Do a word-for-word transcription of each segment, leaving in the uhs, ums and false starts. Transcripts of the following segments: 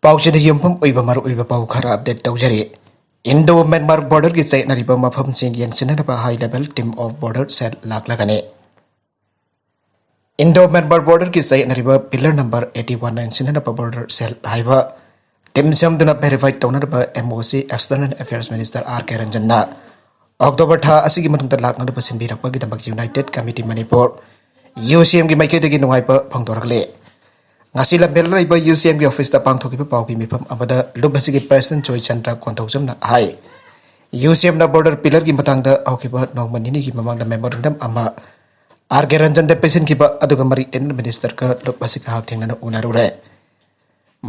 ꯄꯥꯎꯆꯦꯗ ꯌꯨꯝꯐꯝ ꯑꯣꯏꯕ ꯃꯔꯨꯑꯣꯏꯕ ꯄꯥꯎ ꯈꯔ ꯑꯞꯗꯦꯠ ꯇꯧꯖꯔꯤ꯫ ꯏꯟꯗꯣ ꯃ꯭ꯌꯥꯟꯃꯥꯔ ꯕꯣꯔꯗꯔꯒꯤ ꯆꯌꯦꯠꯅꯔꯤꯕ ꯃꯐꯝꯁꯤꯡ ꯌꯦꯡꯁꯤꯟꯅꯅꯕ high level team of border cell ꯂꯥꯛꯂꯒꯅꯤ꯫ ꯏꯟꯗꯣ ꯃ꯭ꯌꯥꯟꯃꯥꯔ ꯕꯣꯔꯗꯔꯒꯤ ꯆꯌꯦꯠꯅꯔꯤꯕ ꯄꯤꯂꯔ ꯅꯝꯕꯔ ꯑꯩꯠꯇꯤ ꯋꯥꯟ ꯌꯦꯡꯁꯤꯟꯅꯅꯕ ꯕꯣꯔꯗꯔ ꯁꯦꯜ ꯍꯥꯏꯕ ꯇꯤꯝ ꯁꯦꯝꯗꯨꯅ ꯚꯦꯔꯤꯐꯥꯏ ꯇꯧꯅꯅꯕ M O C external affairs minister R K ꯔꯟꯖꯟꯅ ꯑꯣꯛꯇꯣꯕꯔ ꯊꯥ ꯑꯁꯤꯒꯤ ꯃꯅꯨꯡꯗ ꯂꯥꯛꯅꯅꯕ ꯁꯤꯟꯕꯤꯔꯛꯄꯒꯤꯗꯃꯛ united committee Manipur, U C ꯑꯦꯝꯒꯤ ꯃꯥꯏꯀꯩꯗꯒꯤ ꯅꯨꯡꯉꯥꯏꯕ ꯐꯣꯡꯗꯣꯔꯛꯂꯤ꯫ ꯉꯁꯤ ꯂꯝꯐꯦꯜꯗ ꯂꯩꯕ ꯌꯨ ꯁꯤ ꯑꯦꯝꯒꯤ ꯑꯣꯐꯤꯁꯇ ꯄꯥꯡꯊꯣꯛꯈꯤꯕ ꯄꯥꯎꯒꯤ ꯃꯤꯐꯝ ꯑꯃꯗ ꯂꯨꯞ ꯑꯁꯤꯒꯤ ꯄ꯭ꯔꯦꯁꯤꯗꯦꯟ ꯖꯣꯏ ꯆꯟꯗ꯭ꯔ ꯀꯣꯟꯊꯧꯖꯝꯅ ꯍꯥꯏ, ꯌꯨ ꯁꯤ ꯑꯦꯝꯅ ꯕꯣꯔꯗꯔ ꯄꯤꯂꯔꯒꯤ ꯃꯇꯥꯡꯗ ꯍꯧꯈꯤꯕ ꯅꯣꯡꯃ ꯅꯤꯅꯤꯒꯤ ꯃꯃꯥꯡꯗ ꯃꯦꯃꯣꯔꯦꯟꯗꯝ ꯑꯃ ꯑꯥꯔ ꯀꯦ ꯔꯟꯖꯟꯗ ꯄꯤꯁꯤꯟꯈꯤꯕ ꯑꯗꯨꯒ ꯃꯔꯤ ꯂꯩꯅꯅ ꯃꯤꯅꯤꯁꯇꯔꯒ ꯂꯨꯞ ꯑꯁꯤ ꯉꯥꯏꯍꯥꯛ ꯊꯦꯡꯅꯅ ꯎꯅꯔꯨꯔꯦ꯫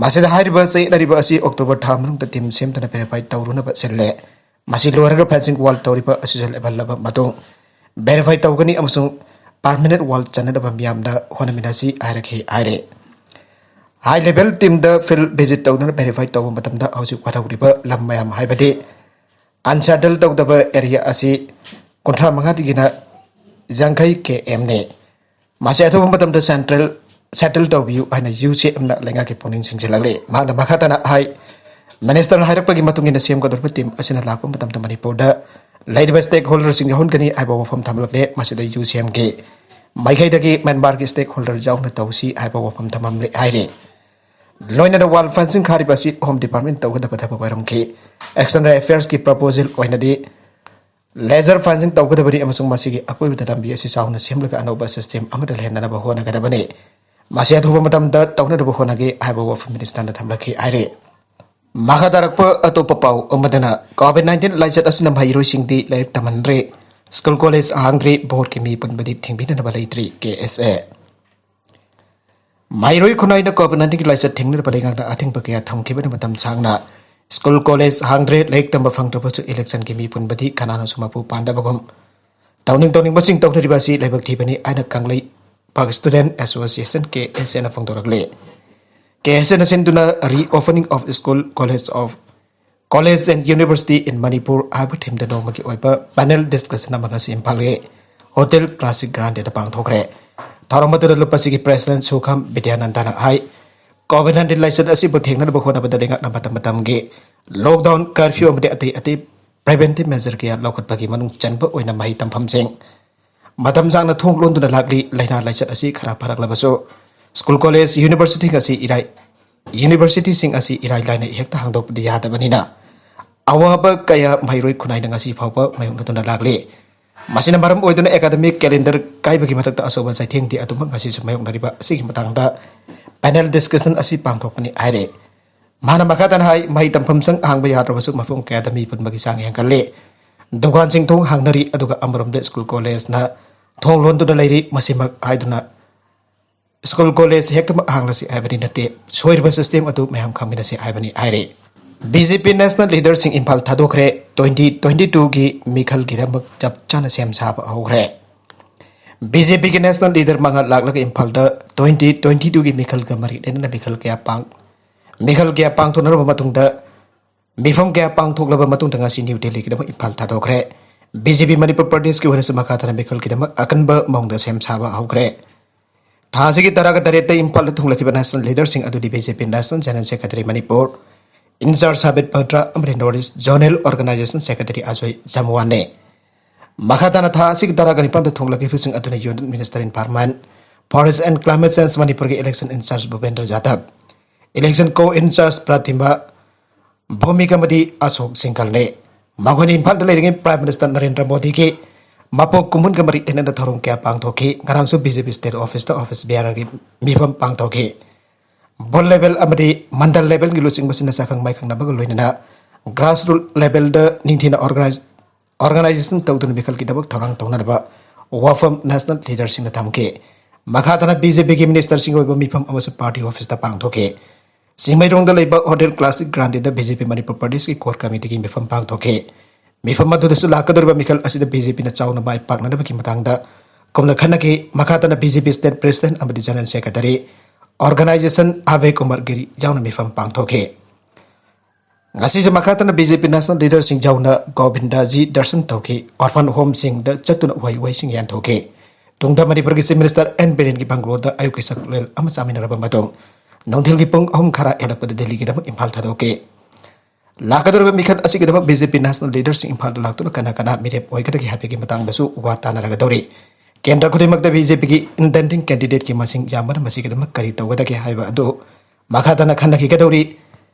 ꯃꯁꯤꯗ ꯍꯥꯏꯔꯤꯕ ꯆꯌꯦꯠꯅꯔꯤꯕ ꯑꯁꯤ ꯑꯣꯛꯇꯣꯕꯔ ꯊꯥ ꯃꯅꯨꯡꯗ ꯇꯤꯝ ꯁꯦꯝꯗꯨꯅ ꯚꯦꯔꯤꯐꯥꯏ ꯇꯧꯔꯨꯅꯕ ꯁꯤꯜꯂꯦ꯫ ꯃꯁꯤ ꯂꯣꯏꯔꯒ ꯐꯦꯟꯁꯤꯡ ꯋꯥꯜ ꯇꯧꯔꯤꯕ ꯑꯁꯤꯁꯨ ꯂꯦꯞꯍꯜꯂꯕ ꯃꯇꯨꯡ ꯚꯦꯔꯤꯐꯥꯏ ꯇꯧꯒꯅꯤ ꯑꯃꯁꯨꯡ ꯄꯥꯔꯃꯤꯅꯦꯟꯠ ꯋꯥꯜ ꯆꯟꯅꯅꯕ ꯃꯤꯌꯥꯝꯗ ꯍꯣꯠꯅꯃꯤꯟꯅꯁꯤ ꯍꯥꯏꯔꯛꯈꯤ ꯍꯥꯏꯔꯦ꯫ ꯍꯥꯏ ꯂꯦꯚꯦꯜ ꯇꯤꯝꯗ ꯐꯤꯜꯗ ꯚꯤꯖꯤꯠ ꯇꯧꯗꯨꯅ ꯚꯦꯔꯤꯐꯥꯏ ꯇꯧꯕ ꯃꯇꯝꯗ ꯍꯧꯖꯤꯛ ꯋꯥꯠꯍꯧꯔꯤꯕ ꯂꯝ ꯃꯌꯥꯝ ꯍꯥꯏꯕꯗꯤ ꯑꯟꯁꯦꯇꯜ ꯇꯧꯗꯕ ꯑꯦꯔꯤꯌꯥ ꯑꯁꯤ ꯀꯨꯟꯊ꯭ꯔꯥ ꯃꯉꯥꯗꯒꯤꯅ ꯌꯥꯡꯈꯩ ꯀꯦ ꯑꯦꯝꯅꯤ꯫ ꯃꯁꯤ ꯑꯊꯨꯕ ꯃꯇꯝꯗ ꯁꯦꯟꯇ꯭ꯔꯦꯜ ꯁꯦꯇꯜ ꯇꯧꯕꯤꯌꯨ ꯍꯥꯏꯅ ꯌꯨ ꯁꯤ ꯑꯦꯝꯅ ꯂꯩꯉꯥꯛꯀꯤ ꯄꯨꯛꯅꯤꯡ ꯆꯤꯡꯁꯤꯜꯂꯛꯂꯤ꯫ ꯃꯍꯥꯛꯅ ꯃꯈꯥ ꯇꯥꯅ ꯍꯥꯏ, ꯃꯤꯅꯤꯁꯇꯔꯅ ꯍꯥꯏꯔꯛꯄꯒꯤ ꯃꯇꯨꯡ ꯏꯟꯅ ꯁꯦꯝꯒꯗꯧꯔꯤꯕ ꯇꯤꯝ ꯑꯁꯤꯅ ꯂꯥꯛꯄ ꯃꯇꯝꯗ ꯃꯅꯤꯄꯨꯔꯗ ꯂꯩꯔꯤꯕ ꯁ꯭ꯇꯦꯛ ꯍꯣꯜꯗꯔꯁꯤꯡ ꯌꯥꯎꯍꯟꯒꯅꯤ ꯍꯥꯏꯕ ꯋꯥꯐꯝ ꯊꯝꯂꯛꯂꯦ꯫ ꯃꯁꯤꯗ ꯌꯨ ꯁꯤ ꯑꯦꯝꯒꯤ ꯃꯥꯏꯀꯩꯗꯒꯤ ꯃ꯭ꯌꯥꯟꯃꯥꯔꯒꯤ ꯁ꯭ꯇꯦꯛ ꯍꯣꯜꯗꯔ ꯌꯥꯎꯅ ꯇꯧꯁꯤ ꯍꯥꯏꯕ ꯋꯥꯐꯝ ꯊꯝꯂꯝꯂꯦ ꯍꯥꯏꯔꯤ꯫ ꯂꯣꯏꯅꯅ ꯋꯥꯜ ꯐꯦꯟꯁꯤꯡ ꯈꯥꯔꯤꯕ ꯑꯁꯤ ꯍꯣꯝ ꯗꯤꯄꯥꯔꯠꯃꯦꯟ ꯇꯧꯒꯗꯕ ꯊꯕꯛ ꯑꯣꯏꯔꯝꯈꯤ꯫ ꯑꯦꯛꯁꯇꯔꯅꯦꯜ ꯑꯦꯐꯤꯌꯔꯁꯀꯤ ꯄ꯭ꯔꯄꯣꯖꯦꯜ ꯑꯣꯏꯅꯗꯤ ꯂꯦꯖꯔ ꯐꯦꯟꯁꯤꯡ ꯇꯧꯒꯗꯕꯅꯤ ꯑꯃꯁꯨꯡ ꯃꯁꯤꯒꯤ ꯑꯀꯣꯏꯕꯗ ꯂꯝꯕꯤ ꯑꯁꯤ ꯆꯥꯎꯅ ꯁꯦꯝꯂꯒ ꯑꯅꯧꯕ ꯁꯤꯁꯇꯦꯝ ꯑꯃꯗ ꯂꯩꯍꯟꯅꯅꯕ ꯍꯣꯠꯅꯒꯗꯕꯅꯤ꯫ ꯃꯁꯤ ꯑꯊꯨꯕ ꯃꯇꯝꯗ ꯇꯧꯅꯅꯕ ꯍꯣꯠꯅꯒꯦ ꯍꯥꯏꯕ ꯋꯥꯐꯝ ꯃꯤꯅꯤꯁꯇꯔꯅ ꯊꯝꯂꯛꯈꯤ ꯍꯥꯏꯔꯤ꯫ ꯃꯈꯥ ꯇꯥꯔꯛꯄ ꯑꯇꯣꯞꯄ ꯄꯥꯎ ꯑꯃꯗꯅ, ꯀꯣꯚꯤꯗ ꯅꯥꯏꯟꯇꯤꯟ ꯂꯥꯏꯆꯠ ꯑꯁꯤꯅ ꯃꯍꯩꯔꯣꯏꯁꯤꯡꯗꯤ ꯂꯥꯏꯔꯤꯛ ꯇꯝꯍꯟꯗ꯭ꯔꯦ, ꯁ꯭ꯀꯨꯜ ꯀꯣꯂꯦꯖ ꯍꯥꯡꯗ꯭ꯔꯤ, ꯚꯣꯠꯀꯤ ꯃꯤ ꯄꯨꯟꯕꯗꯤ ꯊꯤꯡꯕꯤꯅꯅꯕ ꯂꯩꯇ꯭ꯔꯤ, ꯀꯦ ꯑꯦꯁ ꯑꯦ꯫ ꯃꯍꯩꯔꯣꯏ ꯈꯨꯟꯅꯥꯏꯅ ꯀꯣꯚꯤꯗ ꯅꯥꯏꯟꯇꯤꯟꯒꯤ ꯂꯥꯏꯆꯠ ꯊꯤꯡꯅꯅꯕ ꯂꯩꯉꯥꯛꯅ ꯑꯊꯤꯡꯕ ꯀꯌꯥ ꯊꯝꯈꯤꯕꯅ ꯃꯇꯝ ꯁꯥꯡꯅ ꯁ꯭ꯀꯨꯜ ꯀꯣꯂꯦꯖ ꯍꯥꯡꯗ꯭ꯔꯦ, ꯂꯥꯏꯔꯤꯛ ꯇꯝꯕ ꯐꯪꯗ꯭ꯔꯕꯁꯨ ꯏꯂꯦꯛꯁꯟꯒꯤ ꯃꯤ ꯄꯨꯟꯕꯗꯤ ꯀꯅꯥꯅꯁꯨ ꯃꯄꯨ ꯄꯥꯟꯗꯕꯒꯨꯝ, ꯇꯧꯅꯤꯡ ꯇꯧꯅꯤꯡꯕꯁꯤꯡ ꯇꯧꯅꯔꯤꯕ ꯑꯁꯤ ꯂꯥꯏꯕꯛ ꯊꯤꯕꯅꯤ ꯍꯥꯏꯅ ꯀꯪꯂꯩꯄꯥꯛ ꯁ꯭ꯇꯨꯗꯦꯟꯠ ꯑꯦꯁꯣꯁꯤꯌꯦꯁꯟ, ꯀꯦ ꯑꯦꯁ ꯑꯦꯅ ꯐꯣꯡꯗꯣꯔꯛꯂꯤ꯫ ꯀꯦ ꯑꯦꯁ ꯑꯦꯅ ꯁꯤꯟꯗꯨꯅ Reopening of School, College of College and University in Manipur ꯍꯥꯏꯕ ꯊꯤꯝꯗ ꯅꯣꯡꯃꯒꯤ ꯑꯣꯏꯕ ꯄꯦꯅꯦꯜ ꯗꯤꯁꯀꯁꯟ ꯑꯃ ꯉꯁꯤ ꯏꯝꯐꯥꯜꯒꯤ ꯍꯣꯇꯦꯜ ꯀ꯭ꯂꯥꯁꯤꯛ ꯒ꯭ꯔꯥꯟꯗꯦꯗ ꯄꯥꯡꯊꯣꯛꯈ꯭ꯔꯦ꯫ ꯊꯧꯔꯝ ꯑꯗꯨꯗ ꯂꯨꯞ ꯑꯁꯤꯒꯤ ꯄ꯭ꯔꯦꯁꯤꯗꯦꯟꯠ ꯁꯨꯈꯝ ꯕꯤꯗ꯭ꯌꯥꯅꯟꯗꯅ ꯍꯥꯏ, ꯀꯣꯚꯤꯗ ꯅꯥꯏꯟꯇꯤꯟ ꯂꯥꯏꯆꯠ ꯑꯁꯤꯕꯨ ꯊꯦꯡꯅꯅꯕ ꯍꯣꯠꯅꯕꯗ ꯂꯩꯉꯥꯛꯅ ꯃꯇꯝ ꯃꯇꯝꯒꯤ ꯂꯣꯛꯗꯥꯎꯟ, ꯀꯔꯐ꯭ꯌꯨ ꯑꯃꯗꯤ ꯑꯇꯩ ꯑꯇꯩ ꯄ꯭ꯔꯤꯚꯦꯟꯇꯤꯚ ꯃꯦꯖꯔ ꯀꯌꯥ ꯂꯧꯈꯠꯄꯒꯤ ꯃꯅꯨꯡ ꯆꯟꯕ ꯑꯣꯏꯅ ꯃꯍꯩ ꯇꯝꯐꯝꯁꯤꯡ ꯃꯇꯝ ꯁꯥꯡꯅ ꯊꯣꯡ ꯂꯣꯟꯗꯨꯅ ꯂꯥꯛꯂꯤ꯫ ꯂꯥꯏꯅꯥ ꯂꯥꯏꯆꯠ ꯑꯁꯤ ꯈꯔ ꯐꯔꯛꯂꯕꯁꯨ ꯁ꯭ꯀꯨꯜ, ꯀꯣꯂꯦꯖ, ꯌꯨꯅꯤꯚꯔꯁꯤꯇꯤ ꯑꯁꯤ ꯏꯔꯥꯏ ꯌꯨꯅꯤꯚꯔꯁꯤꯇꯤꯁꯤꯡ ꯑꯁꯤ ꯏꯔꯥꯏ ꯂꯥꯏꯅ ꯍꯦꯛꯇ ꯍꯥꯡꯗꯣꯛꯄꯗꯤ ꯌꯥꯗꯕꯅꯤꯅ ꯑꯋꯥꯕ ꯀꯌꯥ ꯃꯍꯩꯔꯣꯏ ꯈꯨꯟꯅꯥꯏꯅ ꯉꯁꯤ ꯐꯥꯎꯕ ꯃꯥꯌꯣꯛꯅꯗꯨꯅ ꯂꯥꯛꯂꯤ꯫ ꯃꯁꯤꯅ ꯃꯔꯝ ꯑꯣꯏꯗꯨꯅ ꯑꯦꯀꯥꯗꯃꯤꯛ ꯀꯦꯂꯦꯟꯗꯔ ꯀꯥꯏꯕꯒꯤ ꯃꯊꯛꯇ ꯑꯆꯧꯕ ꯆꯩꯊꯦꯡꯗꯤ ꯑꯗꯨꯃꯛ ꯉꯁꯤꯁꯨ ꯃꯥꯌꯣꯛꯅꯔꯤꯕ ꯑꯁꯤꯒꯤ ꯃꯇꯥꯡꯗ ꯄꯦꯅꯦꯜ ꯗꯤꯁꯀꯁꯟ ꯑꯁꯤ ꯄꯥꯡꯊꯣꯛꯄꯅꯤ ꯍꯥꯏꯔꯦ꯫ ꯃꯍꯥꯛꯅ ꯃꯈꯥ ꯇꯥꯅ ꯍꯥꯏ, ꯃꯍꯩ ꯇꯝꯐꯝ ꯁꯪ ꯑꯍꯥꯡꯕ ꯌꯥꯗ꯭ꯔꯕꯁꯨ ꯃꯐꯝ ꯀꯌꯥꯗ ꯃꯤ ꯄꯨꯟꯕꯒꯤ ꯆꯥꯡ ꯍꯦꯟꯒꯠꯂꯦ꯫ ꯗꯨꯀꯥꯟꯁꯤꯡ ꯊꯣꯡ ꯍꯥꯡꯅꯔꯤ, ꯑꯗꯨꯒ ꯑꯃꯔꯣꯝꯗ ꯁ꯭ꯀꯨꯜ ꯀꯣꯂꯦꯖꯅ ꯊꯣꯡ ꯂꯣꯟꯗꯨꯅ ꯂꯩꯔꯤ꯫ ꯃꯁꯤꯃꯛ ꯍꯥꯏꯗꯨꯅ ꯁ꯭ꯀꯨꯜ ꯀꯣꯂꯦꯖ ꯍꯦꯛꯇꯃꯛ ꯍꯥꯡꯂꯁꯤ ꯍꯥꯏꯕꯗꯤ ꯅꯠꯇꯦ, ꯁꯣꯏꯔꯤꯕ ꯁꯤꯁꯇꯦꯝ ꯑꯗꯨ ꯃꯌꯥꯝ ꯈꯪꯃꯤꯟꯅꯁꯤ ꯍꯥꯏꯕꯅꯤ ꯍꯥꯏꯔꯤ꯫ B J P national ꯂꯤꯗꯔꯁꯤꯡ Imphal ꯊꯥꯗꯣꯛꯈ꯭ꯔꯦ꯫ Twenty twenty ꯇꯨꯒꯤ ꯃꯤꯈꯜꯒꯤꯗꯃꯛ ꯆꯞ ꯆꯥꯅ ꯁꯦꯝ ꯁꯥꯕ ꯍꯧꯈ꯭ꯔꯦ꯫ ꯕꯤ ꯖꯦ ꯄꯤꯒꯤ ꯅꯦꯁꯅꯦꯜ ꯂꯤꯗꯔ ꯃꯉꯥ ꯂꯥꯛꯂꯒ ꯏꯝꯐꯥꯜꯗ ꯇ꯭ꯋꯦꯟꯇꯤ ꯇ꯭ꯋꯦꯟꯇꯤ ꯇꯨꯒꯤ ꯃꯤꯈꯜꯒ ꯃꯔꯤ ꯂꯩꯅꯅ ꯃꯤꯈꯜ ꯀꯌꯥ ꯄꯥꯡ ꯃꯤꯈꯜ ꯀꯌꯥ ꯄꯥꯡꯊꯣꯛꯅꯔꯕ ꯃꯇꯨꯡꯗ, ꯃꯤꯐꯝ ꯀꯌꯥ ꯄꯥꯡꯊꯣꯛꯂꯕ ꯃꯇꯨꯡꯗ ꯉꯁꯤ ꯅ꯭ꯌꯨ ꯗꯦꯜꯂꯤꯒꯤꯗꯃꯛ ꯏꯝꯐꯥꯜ ꯊꯥꯗꯣꯛꯈ꯭ꯔꯦ꯫ ꯕꯤ ꯖꯦ ꯄꯤ ꯃꯅꯤꯄꯨꯔ ꯄ꯭ꯔꯗꯦꯁꯀꯤ ꯑꯣꯏꯅꯁꯨ ꯃꯈꯥ ꯇꯥꯅ ꯃꯤꯈꯜꯒꯤꯗꯃꯛ ꯑꯀꯟꯕ ꯃꯑꯣꯡꯗ ꯁꯦꯝ ꯁꯥꯕ ꯍꯧꯈ꯭ꯔꯦ꯫ ꯊꯥ ꯑꯁꯤꯒꯤ ꯇꯔꯥꯒ ꯇꯔꯦꯠꯇ ꯏꯝꯐꯥꯜꯗ ꯊꯨꯡꯂꯛꯈꯤꯕ ꯅꯦꯁꯅꯦꯜ ꯂꯤꯗꯔꯁꯤꯡ ꯑꯗꯨꯗꯤ B J P national general secretary Manipur incharge Sambit Patra ꯑꯃꯗꯤ north east zonal organisation secretary Ajoy ꯖꯝꯋꯥꯟꯅꯦ꯫ ꯃꯈꯥ ꯇꯥꯅ ꯊꯥ ꯑꯁꯤꯒꯤ ꯇꯔꯥꯒ ꯅꯤꯄꯥꯟꯗ ꯊꯨꯡꯂꯛꯈꯤꯕꯁꯤꯡ ꯑꯗꯨꯅ union minister environment, forest and climate change ꯃꯅꯤꯄꯨꯔꯒꯤ election incharge Bhupendra Yadav, election ꯀꯣ ꯏꯟꯆꯥꯔꯖ ꯄ꯭ꯔꯇꯤꯃꯥ ꯚꯧꯃꯤꯛ ꯑꯃꯗꯤ ꯑꯁꯣꯛ ꯁꯤꯡꯒꯜꯅꯤ꯫ ꯃꯈꯣꯏꯅ ꯏꯝꯐꯥꯜꯗ ꯂꯩꯔꯤꯉꯩ ꯄ꯭ꯔꯥꯏꯝ ꯃꯤꯅꯤꯁꯇꯔ ꯅꯔꯦꯟꯗ꯭ꯔ ꯃꯣꯗꯤꯒꯤ ꯃꯄꯣꯛ ꯀꯨꯝꯑꯣꯟꯒ ꯃꯔꯤ ꯂꯩꯅꯅ ꯊꯧꯔꯝ ꯀꯌꯥ ꯄꯥꯡꯊꯣꯛꯈꯤ꯫ ꯉꯔꯥꯡꯁꯨ ꯕꯤ ꯖꯦ ꯄꯤ ꯁ꯭ꯇꯦꯠ ꯑꯣꯐꯤꯁꯇ ꯑꯣꯐꯤꯁ ꯕꯤꯌꯥꯔꯒꯤ ꯃꯤꯐꯝ ꯄꯥꯡꯊꯣꯛꯈꯤ꯫ ꯕꯨꯊ ꯂꯦꯚꯦꯜ ꯑꯃꯗꯤ ꯃꯟꯗꯜ ꯂꯦꯚꯦꯜꯒꯤ ꯂꯨꯆꯤꯡꯕꯁꯤꯡꯅ ꯁꯛꯈꯪ ꯃꯥꯏꯈꯪꯅꯕꯒ ꯂꯣꯏꯅꯅ ꯒ꯭ꯔꯥꯁ ꯔꯨꯠ ꯂꯦꯚꯦꯜꯗ ꯅꯤꯡꯊꯤꯅ ꯑꯣꯔꯒꯅꯥꯏꯖ ꯑꯣꯔꯒꯅꯥꯏꯖꯦꯁꯟ ꯇꯧꯗꯨꯅ ꯃꯤꯈꯜꯒꯤꯗꯃꯛ ꯊꯧꯔꯥꯡ ꯇꯧꯅꯅꯕ ꯋꯥꯐꯝ ꯅꯦꯁꯅꯦꯜ ꯂꯤꯗꯔꯁꯤꯡꯅ ꯊꯝꯈꯤ꯫ ꯃꯈꯥ ꯇꯥꯅ ꯕꯤ ꯖꯦ ꯄꯤꯒꯤ ꯃꯤꯅꯤꯁꯇꯔꯁꯤꯡꯒꯤ ꯑꯣꯏꯕ ꯃꯤꯐꯝ ꯑꯃꯁꯨ ꯄꯥꯔꯇꯤ ꯑꯣꯐꯤꯁꯇ ꯄꯥꯡꯊꯣꯛꯈꯤ꯫ ꯆꯤꯡꯃꯩꯔꯣꯡꯗ ꯂꯩꯕ ꯍꯣꯇꯦꯜ ꯀ꯭ꯂꯥꯁꯤꯛ ꯒ꯭ꯔꯥꯟꯗꯤꯗ ꯕꯤ ꯖꯦ ꯄꯤ ꯃꯅꯤꯄꯨꯔ ꯄ꯭ꯔꯗꯦꯁꯀꯤ ꯀꯣꯔ ꯀꯃꯤꯇꯤꯒꯤ ꯃꯤꯐꯝ ꯄꯥꯡꯊꯣꯛꯈꯤ꯫ ꯃꯤꯐꯝ ꯑꯗꯨꯗꯁꯨ ꯂꯥꯛꯀꯗꯧꯔꯤꯕ ꯃꯤꯈꯜ ꯑꯁꯤꯗ ꯕꯤ ꯖꯦ ꯄꯤꯅ ꯆꯥꯎꯅ ꯃꯥꯏ ꯄꯥꯛꯅꯅꯕꯒꯤ ꯃꯇꯥꯡꯗ ꯀꯨꯞꯅ ꯈꯟꯅꯈꯤ꯫ ꯃꯈꯥ ꯇꯥꯅ ꯕꯤ ꯖꯦ ꯄꯤ ꯁ꯭ꯇꯦꯠ ꯄ꯭ꯔꯦꯁꯤꯗꯦꯟꯠ ꯑꯃꯗꯤ ꯖꯦꯅꯔꯦꯜ ꯁꯦꯀ꯭ꯔꯦꯇꯔꯤ ꯑꯣꯔꯒꯅꯥꯏꯖꯦꯁꯟ ꯑꯚꯌ ꯀꯨꯃꯥꯔ ꯒꯤꯔꯤ ꯌꯥꯎꯅ ꯃꯤꯐꯝ ꯄꯥꯡꯊꯣꯛꯈꯤ꯫ ꯉꯁꯤꯁꯨ ꯃꯈꯥ ꯇꯥꯅ ꯕꯤ ꯖꯦ ꯄꯤ ꯅꯦꯁꯅꯦꯜ ꯂꯤꯗꯔꯁꯤꯡ ꯌꯥꯎꯅ ꯒꯣꯕꯤꯟꯗꯖꯤ ꯗꯔꯁꯟ ꯇꯧꯈꯤ꯫ ꯑꯣꯔꯐꯟ ꯍꯣꯝꯁꯤꯡꯗ ꯆꯠꯇꯨꯅ ꯎꯍꯩ ꯋꯥꯍꯩꯁꯤꯡ ꯌꯥꯟꯊꯣꯛꯈꯤ꯫ ꯇꯨꯡꯗ ꯃꯅꯤꯄꯨꯔꯒꯤ ꯆꯤꯐ ꯃꯤꯅꯤꯁꯇꯔ ꯑꯦꯟ ꯕꯤꯔꯦꯟꯒꯤ ꯕꯪꯒ꯭ꯂꯣꯗ ꯑꯌꯨꯛꯀꯤ ꯆꯥꯛꯂꯦꯟ ꯑꯃ ꯆꯥꯃꯤꯟꯅꯔꯕ ꯃꯇꯨꯡ ꯅꯨꯡꯊꯤꯜꯒꯤ ꯄꯨꯡ ꯑꯍꯨꯝ ꯈꯔ ꯍꯦꯜꯂꯛꯄꯗ ꯗꯦꯜꯂꯤꯒꯤꯗꯃꯛ ꯏꯝꯐꯥꯜ ꯊꯥꯗꯣꯛꯀꯦ꯫ ꯂꯥꯛꯀꯗꯧꯔꯤꯕ ꯃꯤꯈꯜ ꯑꯁꯤꯒꯤꯗꯃꯛ ꯕꯤ ꯖꯦ ꯄꯤ ꯅꯦꯁꯅꯦꯜ ꯂꯤꯗꯔꯁꯤꯡ ꯏꯝꯐꯥꯜꯗ ꯂꯥꯛꯇꯨꯅ ꯀꯅꯥ ꯀꯅꯥ ꯃꯤꯔꯦꯞ ꯑꯣꯏꯒꯗꯒꯦ ꯍꯥꯏꯕꯒꯤ ꯃꯇꯥꯡꯗꯁꯨ ꯋꯥ ꯇꯥꯅꯔꯒꯗꯧꯔꯤ꯫ ꯀꯦꯟꯗ꯭ꯔ ꯈꯨꯗꯤꯡꯃꯛꯇ ꯕꯤ ꯖꯦ ꯄꯤꯒꯤ ꯏꯟꯇꯦꯟꯗꯤꯡ ꯀꯦꯟꯗꯤꯗꯦꯠꯀꯤ ꯃꯁꯤꯡ ꯌꯥꯝꯕꯅ ꯃꯁꯤꯒꯤꯗꯃꯛ ꯀꯔꯤ ꯇꯧꯒꯗꯒꯦ ꯍꯥꯏꯕ ꯑꯗꯨ ꯃꯈꯥ ꯇꯥꯅ ꯈꯟꯅꯈꯤꯒꯗꯧꯔꯤ꯫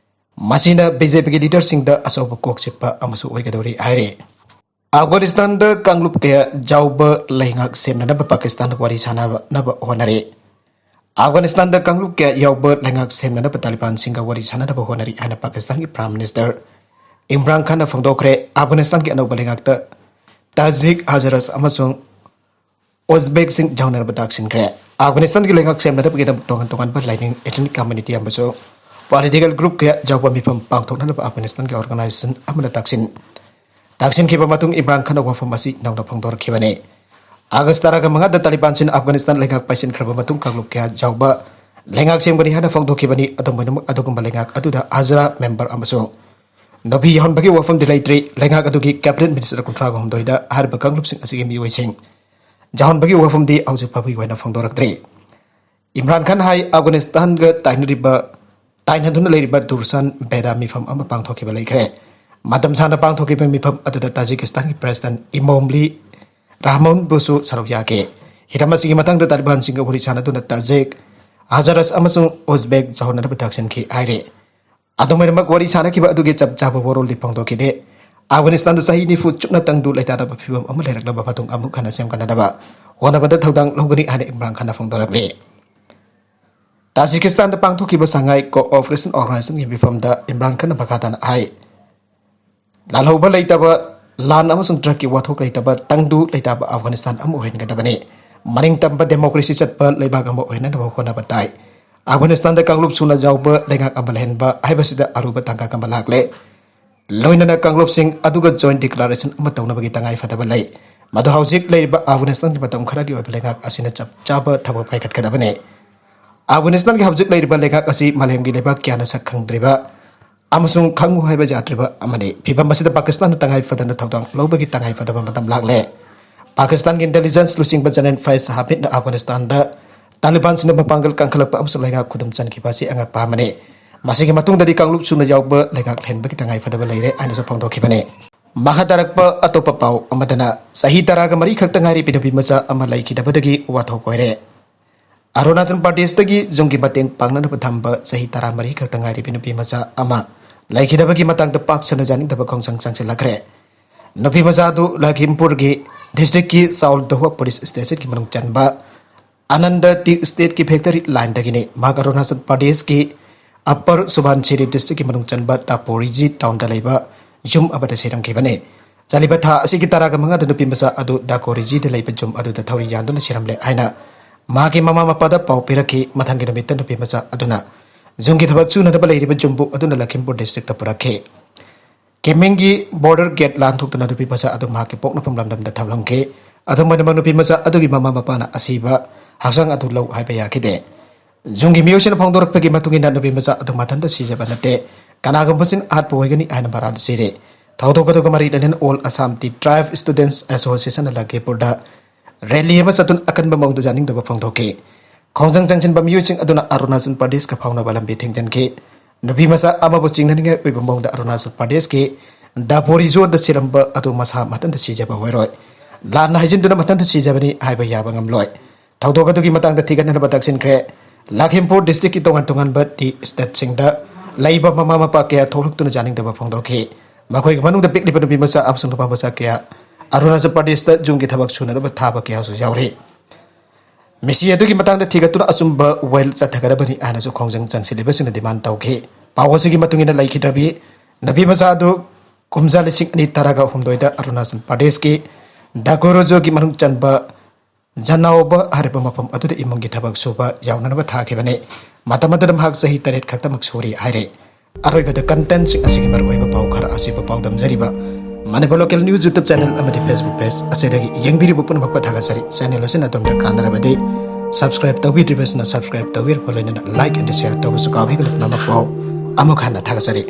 ꯃꯁꯤꯅ ꯕꯤ ꯖꯦ ꯄꯤꯒꯤ ꯂꯤꯗꯔꯁꯤꯡꯗ ꯑꯆꯧꯕ ꯀꯣꯛ ꯆꯤꯛꯄ ꯑꯃꯁꯨ ꯑꯣꯏꯒꯗꯧꯔꯤ ꯍꯥꯏꯔꯤ꯫ ꯑꯐꯒꯥꯅꯤꯁꯇꯥꯟꯗ ꯀꯥꯡꯂꯨꯞ ꯀꯌꯥ ꯌꯥꯎꯕ ꯂꯩꯉꯥꯛ ꯁꯦꯝꯅꯅꯕ ꯄꯥꯀꯤꯁꯇꯥꯟ ꯋꯥꯔꯤ ꯁꯥꯟꯅꯅꯕ ꯍꯣꯠꯅꯔꯤ꯫ ꯑꯐꯒꯥꯅꯤꯁꯇꯥꯟꯗ ꯀꯥꯡꯂꯨꯞ ꯀꯌꯥ ꯌꯥꯎꯕ ꯂꯩꯉꯥꯛ ꯁꯦꯝꯅꯅꯕ ꯇꯥꯂꯤꯕꯥꯟꯁꯤꯡꯒ ꯋꯥꯔꯤ ꯁꯥꯟꯅꯅꯕ ꯍꯣꯠꯅꯔꯤ ꯍꯥꯏꯅ ꯄꯥꯀꯤꯁꯇꯥꯟꯒꯤ ꯄ꯭ꯔꯥꯏꯝ ꯃꯤꯅꯤꯁꯇꯔ ꯏꯝꯔꯥꯟ ꯈꯥꯟꯅ ꯐꯣꯡꯗꯣꯛꯈ꯭ꯔꯦ꯫ ꯑꯐꯒꯥꯅꯤꯁꯇꯥꯟꯒꯤ ꯑꯅꯧꯕ ꯂꯩꯉꯥꯛꯇ ꯇꯥꯖꯤꯛ, ꯍꯖꯔꯁ ꯑꯃꯁꯨꯡ ꯑꯣꯖꯕꯦꯛꯁꯤꯡ ꯌꯥꯎꯅꯅꯕ ꯇꯥꯛꯁꯤꯟꯈ꯭ꯔꯦ꯫ ꯑꯐꯒꯥꯅꯤꯁꯇꯥꯟꯒꯤ ꯂꯩꯉꯥꯛ ꯁꯦꯝꯅꯅꯕꯒꯤꯗꯃꯛ ꯇꯣꯉꯥꯟ ꯇꯣꯉꯥꯟꯕ ꯂꯥꯏꯅꯤꯡ, ethnic community ꯑꯃꯁꯨꯡ political group ꯀꯌꯥ ꯌꯥꯎꯕ ꯃꯤꯐꯝ ꯄꯥꯡꯊꯣꯛꯅꯅꯕ ꯑꯐꯒꯥꯅꯤꯁꯇꯥꯟꯒꯤ organization ꯑꯃꯅ ꯇꯥꯛꯁꯤꯟ ꯇꯥꯛꯁꯤꯟꯈꯤꯕ ꯃꯇꯨꯡ ꯏꯝꯔꯥꯟ ꯈꯥꯟꯅ ꯋꯥꯐꯝ ꯑꯁꯤ ꯅꯧꯅ ꯐꯣꯡꯗꯣꯔꯛꯈꯤꯕꯅꯤ꯫ ꯑꯥꯒꯁ ꯇꯔꯥꯒ ꯃꯉꯥꯗ ꯇꯥꯂꯤꯕꯥꯟꯁꯤꯡꯅ ꯑꯐꯒꯥꯅꯤꯁꯇꯥꯟ ꯂꯩꯉꯥꯛ ꯄꯥꯏꯁꯤꯟꯈ꯭ꯔꯕ ꯃꯇꯨꯡ ꯀꯥꯡꯂꯨꯞ ꯀꯌꯥ ꯌꯥꯎꯕ ꯂꯩꯉꯥꯛ ꯁꯦꯝꯒꯅꯤ ꯍꯥꯏꯅ ꯐꯣꯡꯗꯣꯛꯈꯤꯕꯅꯤ꯫ ꯑꯗꯨꯝ ꯑꯣꯏꯅꯃꯛ, ꯑꯗꯨꯒꯨꯝꯕ ꯂꯩꯉꯥꯛ ꯑꯗꯨꯗ ꯍꯖꯔꯥ ꯃꯦꯝꯕꯔ ꯑꯃꯁꯨꯡ ꯅꯨꯄꯤ ꯌꯥꯎꯍꯟꯕꯒꯤ ꯋꯥꯐꯝꯗꯤ ꯂꯩꯇ꯭ꯔꯤ꯫ ꯂꯩꯉꯥꯛ ꯑꯗꯨꯒꯤ cabinet minister ꯀꯨꯟꯊ꯭ꯔꯥꯒ ꯍꯨꯝꯗꯣꯏꯗ ꯍꯥꯏꯔꯤꯕ ꯀꯥꯡꯂꯨꯞꯁꯤꯡ ꯑꯁꯤꯒꯤ ꯃꯤꯑꯣꯏꯁꯤꯡ ꯌꯥꯎꯍꯟꯕꯒꯤ ꯋꯥꯐꯝꯗꯤ ꯍꯧꯖꯤꯛ ꯐꯥꯎꯕꯒꯤ ꯑꯣꯏꯅ ꯐꯣꯡꯗꯣꯔꯛꯇ꯭ꯔꯤ꯫ ꯏꯝꯔꯥꯟ ꯈꯥꯟ ꯍꯥꯏ, ꯑꯐꯒꯥꯅꯤꯁꯇꯥꯟꯒ ꯇꯥꯏꯅꯔꯤꯕ, ꯇꯥꯏꯅꯗꯨꯅ ꯂꯩꯔꯤꯕ ꯗꯨꯔꯁꯥꯟ ꯕꯦꯗꯥ ꯃꯤꯐꯝ ꯑꯃ ꯄꯥꯡꯊꯣꯛꯈꯤꯕ ꯂꯩꯈ꯭ꯔꯦ꯫ ꯃꯇꯝ ꯁꯥꯡꯅ ꯄꯥꯡꯊꯣꯛꯈꯤꯕ ꯃꯤꯐꯝ ꯑꯗꯨꯗ ꯇꯥꯖꯤꯀꯤꯁꯇꯥꯟꯒꯤ president ꯏꯃꯣꯝꯂꯤ ꯔꯍꯃꯣꯟꯕꯨꯁꯨ ꯁꯔꯨꯛ ꯌꯥꯈꯤ꯫ ꯍꯤꯔꯝ ꯑꯁꯤꯒꯤ ꯃꯇꯥꯡꯗ ꯇꯥꯂꯤꯕꯥꯟꯁꯤꯡꯒ ꯋꯥꯔꯤ ꯁꯥꯟꯅꯗꯨꯅ ꯇꯥꯖꯤꯛ, ꯍꯖꯔꯁ ꯑꯃꯁꯨꯡ ꯑꯣꯖꯕꯦꯛ ꯌꯥꯎꯍꯟꯅꯅꯕ ꯇꯥꯛꯁꯤꯟꯈꯤ ꯍꯥꯏꯔꯤ꯫ ꯑꯗꯨꯝ ꯑꯣꯏꯅꯃꯛ, ꯋꯥꯔꯤ ꯁꯥꯅꯈꯤꯕ ꯑꯗꯨꯒꯤ ꯆꯞ ꯆꯥꯕ ꯋꯥꯔꯣꯜꯗꯤ ꯐꯣꯡꯗꯣꯛꯈꯤꯗꯦ꯫ ꯑꯐꯒꯥꯅꯤꯁꯇꯥꯟꯗ ꯆꯍꯤ ꯅꯤꯐꯨ ꯆꯨꯞꯅ ꯇꯪꯗꯨ ꯂꯩꯇꯥꯗꯕ ꯐꯤꯕꯝ ꯑꯃ ꯂꯩꯔꯛꯂꯕ ꯃꯇꯨꯡ ꯑꯃꯨꯛ ꯍꯟꯅ ꯁꯦꯝꯒꯠꯅꯅꯕ ꯍꯣꯠꯅꯕꯗ ꯊꯧꯗꯥꯡ ꯂꯧꯒꯅꯤ ꯍꯥꯏꯅ ꯏꯝꯔꯥꯟ ꯈꯥꯟꯅ ꯐꯣꯡꯗꯣꯔꯛꯂꯤ꯫ ꯇꯥꯖꯤꯀꯤꯁꯇꯥꯟꯗ ꯄꯥꯡꯊꯣꯛꯈꯤꯕ ꯁꯉꯥꯏ Cooperation Organizationꯒꯤ ꯃꯤꯐꯝꯗ ꯏꯝꯔꯥꯟ ꯈꯥꯟꯅ ꯃꯈꯥ ꯇꯥꯅ ꯍꯥꯏ, ꯂꯥꯜꯍꯧꯕ ꯂꯩꯇꯕ, ꯂꯥꯟ ꯑꯃꯁꯨꯡ drugꯀꯤ ꯋꯥꯊꯣꯛ ꯂꯩꯇꯕ, ꯇꯪꯗꯨ ꯂꯩꯇꯥꯕ ꯑꯐꯒꯥꯅꯤꯁꯇꯥꯟ ꯑꯃ ꯑꯣꯏꯍꯟꯒꯗꯕꯅꯤ꯫ ꯃꯅꯤꯡ ꯇꯝꯕ democracy ꯆꯠꯄ ꯂꯩꯕꯥꯛ ꯑꯃ ꯑꯣꯏꯍꯟꯅꯕ ꯍꯣꯠꯅꯕ ꯇꯥꯏ꯫ ꯑꯐꯒꯥꯅꯤꯁꯇꯥꯟꯗ ꯀꯥꯡꯂꯨꯞ ꯁꯨꯅ ꯌꯥꯎꯕ ꯂꯩꯉꯥꯛ ꯑꯃ ꯂꯩꯍꯟꯕ ꯍꯥꯏꯕꯁꯤꯗ ꯑꯔꯨꯕ ꯇꯥꯡꯀꯛ ꯑꯃ ꯂꯥꯛꯂꯦ꯫ ꯂꯣꯏꯅꯅ ꯀꯥꯡꯂꯨꯞꯁꯤꯡ ꯑꯗꯨꯒ joint declaration ꯑꯃ ꯇꯧꯅꯕꯒꯤ ꯇꯉꯥꯏ ꯐꯗꯕ ꯂꯩ꯫ ꯃꯗꯨ ꯍꯧꯖꯤꯛ ꯂꯩꯔꯤꯕ ꯑꯐꯒꯥꯅꯤꯁꯇꯥꯟꯒꯤ ꯃꯇꯝ ꯈꯔꯒꯤ ꯑꯣꯏꯕ ꯂꯩꯉꯥꯛ ꯑꯁꯤꯅ ꯆꯞ ꯆꯥꯕ ꯊꯕꯛ ꯄꯥꯏꯈꯠꯀꯗꯕꯅꯤ꯫ ꯑꯐꯒꯥꯅꯤꯁꯇꯥꯟꯒꯤ ꯍꯧꯖꯤꯛ ꯂꯩꯔꯤꯕ ꯂꯩꯉꯥꯛ ꯑꯁꯤ ꯃꯥꯂꯦꯝꯒꯤ ꯂꯩꯕꯥꯛ ꯀꯌꯥꯅ ꯁꯛ ꯈꯪꯗ꯭ꯔꯤꯕ ꯑꯃꯁꯨꯡ ꯈꯪꯉꯨ ꯍꯥꯏꯕ ꯌꯥꯗ꯭ꯔꯤꯕ ꯑꯃꯅꯤ꯫ ꯐꯤꯚꯝ ꯑꯁꯤꯗ ꯄꯥꯀꯤꯁꯇꯥꯟꯅ ꯇꯉꯥꯏ ꯐꯗꯅ ꯊꯧꯗꯥꯡ ꯂꯧꯕꯒꯤ ꯇꯉꯥꯏ ꯐꯗꯕ ꯃꯇꯝ ꯂꯥꯛꯂꯦ꯫ ꯄꯥꯀꯤꯁꯇꯥꯟꯒꯤ intelligence ꯂꯨꯆꯤꯡꯕ General Faiz Hamidꯅ ꯑꯐꯒꯥꯅꯤꯁꯇꯥꯟꯗ ꯇꯥꯂꯤꯕꯥꯟꯁꯤꯡꯅ ꯃꯄꯥꯡꯒꯜ ꯀꯟꯈꯠꯂꯛꯄ ꯑꯃꯁꯨꯡ ꯂꯩꯉꯥꯛ ꯈꯨꯗꯨꯝ ꯆꯟꯈꯤꯕ ꯑꯁꯤ ꯑꯉꯛꯄ ꯑꯃꯅꯤ꯫ ꯃꯁꯤꯒꯤ ꯃꯇꯨꯡꯗꯗꯤ ꯀꯥꯡꯂꯨꯞ ꯁꯨꯅ ꯌꯥꯎꯕ ꯂꯩꯉꯥꯛ ꯂꯩꯍꯟꯕꯒꯤ ꯇꯉꯥꯏ ꯐꯗꯕ ꯂꯩꯔꯦ ꯍꯥꯏꯅꯁꯨ ꯐꯣꯡꯗꯣꯛꯈꯤꯕꯅꯤ꯫ ꯃꯈꯥ ꯇꯥꯔꯛꯄ ꯑꯇꯣꯞꯄ ꯄꯥꯎ ꯑꯃꯗꯅ, ꯆꯍꯤ ꯇꯔꯥꯒ ꯃꯔꯤ ꯈꯛꯇ ꯉꯥꯏꯔꯤꯕꯤ ꯅꯨꯄꯤ ꯃꯆꯥ ꯑꯃ ꯂꯩꯈꯤꯗꯕꯗꯒꯤ ꯋꯥꯊꯣꯛ ꯑꯣꯏꯔꯦ꯫ ꯑꯔꯨꯅꯥꯆꯜ ꯄ꯭ꯔꯗꯦꯁꯇꯒꯤ ꯌꯨꯝꯒꯤ ꯃꯇꯦꯡ ꯄꯥꯡꯅꯅꯕ ꯊꯝꯕ ꯆꯍꯤ ꯇꯔꯥꯃꯔꯤ ꯈꯛꯇ ꯉꯥꯏꯔꯤꯕꯤ ꯅꯨꯄꯤ ꯃꯆꯥ ꯑꯃ ꯂꯩꯈꯤꯗꯕꯒꯤ ꯃꯇꯥꯡꯗ ꯄꯥꯛ ꯁꯟꯅ ꯌꯥꯅꯤꯡꯗꯕ ꯈꯣꯡꯖꯪ ꯆꯪꯁꯤꯜꯂꯛꯈ꯭ꯔꯦ꯫ ꯅꯨꯄꯤ ꯃꯆꯥ ꯑꯗꯨ ꯂꯈꯤꯝꯄꯨꯔꯒꯤ ꯗꯤꯁꯇ꯭ꯔꯤꯛꯀꯤ ꯆꯥꯎꯜꯗꯣꯍꯣ ꯄꯨꯂꯤꯁ ꯁ꯭ꯇꯦꯁꯟꯒꯤ ꯃꯅꯨꯡ ꯆꯟꯕ ꯑꯅꯟꯗ ꯇꯤ ꯏꯁꯇꯦꯠꯀꯤ ꯐꯦꯛꯇꯔꯤ ꯂꯥꯏꯟꯗꯒꯤꯅꯤ꯫ ꯃꯍꯥꯛ ꯑꯔꯨꯅꯥꯆꯜ ꯄ꯭ꯔꯗꯦꯁꯀꯤ ꯑꯞꯄꯔ ꯁꯨꯕꯥꯟꯁꯤꯔꯤ ꯗꯤꯁꯇ꯭ꯔꯤꯛꯀꯤ ꯃꯅꯨꯡ ꯆꯟꯕ ꯇꯥꯄꯣꯔꯤꯖꯤ ꯇꯥꯎꯟꯗ ꯂꯩꯕ ꯌꯨꯝ ꯑꯃꯗ ꯁꯤꯔꯝꯈꯤꯕꯅꯤ꯫ ꯆꯠꯂꯤꯕ ꯊꯥ ꯑꯁꯤꯒꯤ ꯇꯔꯥꯒ ꯃꯉꯥꯗ ꯅꯨꯄꯤ ꯃꯆꯥ ꯑꯗꯨ ꯗꯥꯀꯣꯔꯤꯖꯤꯗ ꯂꯩꯕ ꯌꯨꯝ ꯑꯗꯨꯗ ꯊꯧꯔꯤ ꯌꯥꯟꯗꯨꯅ ꯁꯤꯔꯝꯂꯦ ꯍꯥꯏꯅ ꯃꯍꯥꯛꯀꯤ ꯃꯃꯥ ꯃꯄꯥꯗ ꯄꯥꯎ ꯄꯤꯔꯛꯈꯤ꯫ ꯃꯊꯪꯒꯤ ꯅꯨꯃꯤꯠꯇ ꯅꯨꯄꯤ ꯃꯆꯥ ꯑꯗꯨꯅ ꯌꯨꯝꯒꯤ ꯊꯕꯛ ꯁꯨꯅꯅꯕ ꯂꯩꯔꯤꯕ ꯌꯨꯝꯕꯨ ꯑꯗꯨꯅ ꯂꯈꯤꯝꯄꯨꯔ ꯗꯤꯁꯇ꯭ꯔꯤꯛꯇ ꯄꯨꯔꯛꯈꯤ꯫ ꯀꯦꯃꯤꯡꯒꯤ ꯕꯣꯔꯗꯔ ꯒꯦꯠ ꯂꯥꯟꯊꯣꯛꯇꯨꯅ ꯅꯨꯄꯤ ꯃꯆꯥ ꯑꯗꯨ ꯃꯍꯥꯛꯀꯤ ꯄꯣꯛꯅꯐꯝ ꯂꯝꯗꯝꯗ ꯊꯝꯂꯝꯈꯤ꯫ ꯑꯗꯨꯝ ꯑꯣꯏꯅꯃꯛ, ꯅꯨꯄꯤ ꯃꯆꯥ ꯑꯗꯨꯒꯤ ꯃꯃꯥ ꯃꯄꯥꯅ ꯑꯁꯤꯕ ꯍꯛꯆꯥꯡ ꯑꯗꯨ ꯂꯧ ꯍꯥꯏꯕ ꯌꯥꯈꯤꯗꯦ꯫ ꯌꯨꯝꯒꯤ ꯃꯤꯑꯣꯏꯁꯤꯡꯅ ꯐꯣꯡꯗꯣꯔꯛꯄꯒꯤ ꯃꯇꯨꯡ ꯏꯟꯅ, ꯅꯨꯄꯤ ꯃꯆꯥ ꯑꯗꯨ ꯃꯊꯟꯇ ꯁꯤꯖꯕ ꯅꯠꯇꯦ, ꯀꯅꯥꯒꯨꯝꯕꯁꯤꯡ ꯍꯥꯠꯄ ꯑꯣꯏꯒꯅꯤ ꯍꯥꯏꯅ ꯃꯔꯥꯜ ꯁꯤꯔꯦ꯫ ꯊꯧꯗꯣꯛ ꯑꯗꯨꯒ ꯃꯔꯤ ꯂꯩꯅꯅ All Assam Tea Tribe Students Association ꯅ ꯂꯈꯤꯄꯨꯔꯗ ꯔꯦꯂꯤ ꯑꯃ ꯆꯠꯇꯨꯅ ꯑꯀꯟꯕ ꯃꯑꯣꯡꯗ ꯌꯥꯅꯤꯡꯗꯕ ꯐꯣꯡꯗꯣꯛꯈꯤ꯫ ꯈꯣꯡꯖꯪ ꯆꯪꯁꯤꯟꯕ ꯃꯤꯑꯣꯏꯁꯤꯡ ꯑꯗꯨꯅ ꯑꯔꯨꯅꯥꯆꯜ ꯄ꯭ꯔꯗꯦꯁꯀ ꯐꯥꯎꯅꯕ ꯂꯝꯕꯤ ꯊꯤꯡꯖꯤꯟꯈꯤ꯫ ꯅꯨꯄꯤ ꯃꯆꯥ ꯑꯃꯕꯨ ꯆꯤꯡꯅꯅꯤꯡꯉꯥꯏ ꯑꯣꯏꯕ ꯃꯑꯣꯡꯗ ꯑꯔꯨꯅꯥꯆꯜ ꯄ꯭ꯔꯗꯦꯁꯀꯤ ꯗꯥꯄꯣꯔꯤꯖꯣꯗ ꯁꯤꯔꯝꯕ ꯑꯗꯨ ꯃꯁꯥ ꯃꯊꯟꯇ ꯁꯤꯖꯕ ꯑꯣꯏꯔꯣꯏ꯫ ꯂꯥꯟꯅ ꯍꯥꯏꯖꯤꯟꯗꯨꯅ ꯃꯊꯟꯇ ꯁꯤꯖꯕꯅꯤ ꯍꯥꯏꯕ ꯌꯥꯕ ꯉꯝꯂꯣꯏ꯫ ꯊꯧꯗꯣꯛ ꯑꯗꯨꯒꯤ ꯃꯇꯥꯡꯗ ꯊꯤꯒꯠꯅꯅꯕ ꯇꯛꯁꯤꯟꯈ꯭ꯔꯦ꯫ ꯂꯈꯤꯝꯄꯨꯔ ꯗꯤꯁꯇ꯭ꯔꯤꯛꯀꯤ ꯇꯣꯉꯥꯟ ꯇꯣꯉꯥꯟꯕ ꯇꯤ ꯏꯁꯇꯦꯠꯁꯤꯡꯗ ꯂꯩꯕ ꯃꯃꯥ ꯃꯄꯥ ꯀꯌꯥ ꯊꯣꯛꯂꯛꯇꯨꯅ ꯌꯥꯅꯤꯡꯗꯕ ꯐꯣꯡꯗꯣꯛꯈꯤ꯫ ꯃꯈꯣꯏꯒꯤ ꯃꯅꯨꯡꯗ ꯄꯤꯛꯂꯤꯕ ꯅꯨꯄꯤ ꯃꯆꯥ ꯑꯃꯁꯨꯡ ꯅꯨꯄꯥ ꯃꯆꯥ ꯀꯌꯥ ꯑꯔꯨꯅꯥꯆꯜ ꯄ꯭ꯔꯗꯦꯁꯇ ꯌꯨꯝꯒꯤ ꯊꯕꯛ ꯁꯨꯅꯅꯕ ꯊꯥꯕ ꯀꯌꯥꯁꯨ ꯌꯥꯎꯔꯤ꯫ ꯃꯤꯁꯤ ꯑꯗꯨꯒꯤ ꯃꯇꯥꯡꯗ ꯊꯤꯒꯠꯇꯨꯅ ꯑꯆꯨꯝꯕ ꯋꯥꯌꯦꯜ ꯆꯠꯊꯒꯗꯕꯅꯤ ꯍꯥꯏꯅꯁꯨ ꯈꯣꯡꯖꯪ ꯆꯪꯁꯤꯜꯂꯤꯕꯁꯤꯡꯅ ꯗꯤꯃꯥꯟ ꯇꯧꯈꯤ꯫ ꯄꯥꯎ ꯑꯁꯤꯒꯤ ꯃꯇꯨꯡ ꯏꯟꯅ, ꯂꯩꯈꯤꯗ꯭ꯔꯕꯤ ꯅꯨꯄꯤ ꯃꯆꯥ ꯑꯗꯨ ꯀꯨꯝꯖꯥ ꯂꯤꯁꯤꯡ ꯑꯅꯤ ꯇꯔꯥꯒ ꯍꯨꯝꯗꯣꯏꯗ ꯑꯔꯨꯅꯥꯆꯜ ꯄ꯭ꯔꯗꯦꯁꯀꯤ ꯗꯥꯀꯣꯔꯤꯖꯣꯒꯤ ꯃꯅꯨꯡ ꯆꯟꯕ ꯖꯅꯥꯎꯕ ꯍꯥꯏꯔꯤꯕ ꯃꯐꯝ ꯑꯗꯨꯗ ꯏꯃꯨꯡꯒꯤ ꯊꯕꯛ ꯁꯨꯕ ꯌꯥꯎꯅꯅꯕ ꯊꯥꯈꯤꯕꯅꯤ꯫ ꯃꯇꯝ ꯑꯗꯨꯗ ꯃꯍꯥꯛ ꯆꯍꯤ ꯇꯔꯦꯠ ꯈꯛꯇꯃꯛ ꯁꯨꯔꯤ ꯍꯥꯏꯔꯤ꯫ ꯑꯔꯣꯏꯕꯗ, ꯀꯟꯇꯦꯟꯠꯁꯤꯡ ꯑꯁꯤꯒꯤ ꯃꯔꯨꯑꯣꯏꯕ ꯄꯥꯎ ꯈꯔ ꯑꯁꯤꯕꯨ ꯄꯥꯎꯗꯝꯖꯔꯤꯕ Manipur local news YouTube channel ꯑꯃꯗꯤ Facebook ꯄꯦꯖ ꯑꯁꯤꯗꯒꯤ ꯌꯦꯡꯕꯤꯔꯤꯕ ꯄꯨꯝꯅꯃꯛꯄꯨ ꯊꯥꯒꯠꯆꯔꯤ꯫ ꯆꯦꯅꯦꯜ ꯑꯁꯤꯅ ꯑꯗꯣꯝꯗ ꯀꯥꯟꯅꯔꯕꯗꯤ subscribe ꯇꯧꯕꯤꯗ꯭ꯔꯤꯕꯁꯤꯅ subscribe ꯇꯧꯕꯤꯔꯕ, ꯂꯣꯏꯅꯅ like and share ꯇꯧꯕꯁꯨ ꯀꯥꯎꯕꯤꯒꯅꯨ꯫ ꯄꯨꯝꯅꯃꯛꯄꯨ ꯑꯃꯨꯛ ꯍꯟꯅ ꯊꯥꯒꯠꯆꯔꯤ꯫